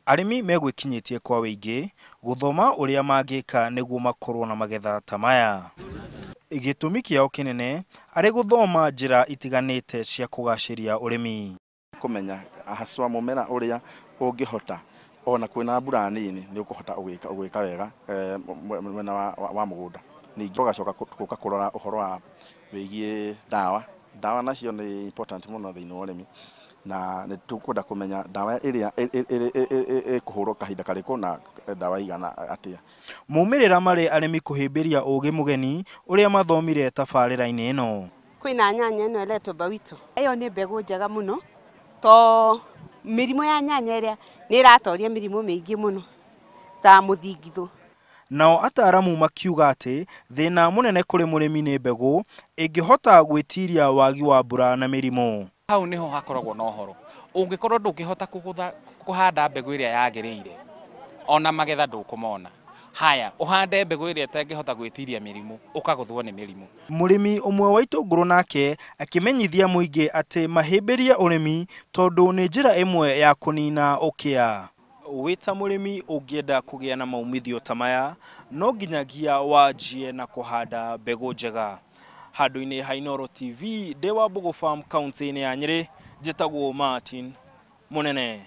Arĩmi megwĩkinyĩtie kwa wĩingĩ gũthoma ũrĩa mangĩka nĩguo makorwo na magetha ta maya. Gĩtũmi kĩao kĩnene arĩ gũthoma njĩra itiganĩte cia kũgacĩria ũrĩmi. Kũmenya haswa mũmera ũrĩa ũngĩhota ona kwĩna mbura nini nĩ ũkũhota ũgĩka wega mwena wa mũgũnda. Ningĩ ũgacoka gũka kũrora ũhoro wa wĩgiĩ ndawa. Ndawa nacio nĩ important mũno thĩinĩ wa ũrĩmi, na nĩ tũkwenda kũmenya ndawa ĩrĩa ĩkũhũrwo kahinda karĩkũ na ndawa igana atĩa. Maumĩrĩra marĩ arĩmi kũhĩmbĩria ũgĩ mũgeni ũrĩa mathomire tabarĩra-inĩ ĩno. Kwĩna nyanya ĩno ĩretwo Mbawito. Ĩyo nĩ mbegũ njega mũno to mĩrimũ ya nyanya ĩrĩa nĩ ĩratoria mĩrimũ mĩingĩ mũno ta mũthingithũ. Nao ataaramu makiuga atĩ thĩna mũnene kũrĩ mũrĩmi nĩ mbegũ ĩngĩhota gwĩtiria wagi wa mbura na mĩrimũ. Hau niho hakoragwo na ũhoro. Ũngĩkorwo ndũngĩhota kũhanda mbegũ ĩrĩa yagĩrĩire, ona magetha ndũkũmona. Haya, ũhande mbegũ ĩrĩa ĩtangĩhota gwĩtiria mĩrimũ, ũkagũthwo nĩ mĩrimũ. Mũrĩmi ũmwe wa itũngũrũ nake akĩmenyithia mũingĩ atĩ mahĩmbĩrie ũrĩmi tondũ nĩ njĩra ĩmwe ya kũnina ũkĩa. Wĩ ta mũrĩmi ũngĩenda kũgĩa na maumithio ta maya, no nginyagia wanjie na kũhanda mbegũ njega. Handũ-inĩ ha Inooro TV, ndĩ wa Mbugu Farm kaunti-inĩ ya Nyĩrĩ, njĩtagwo Martin Mũnene.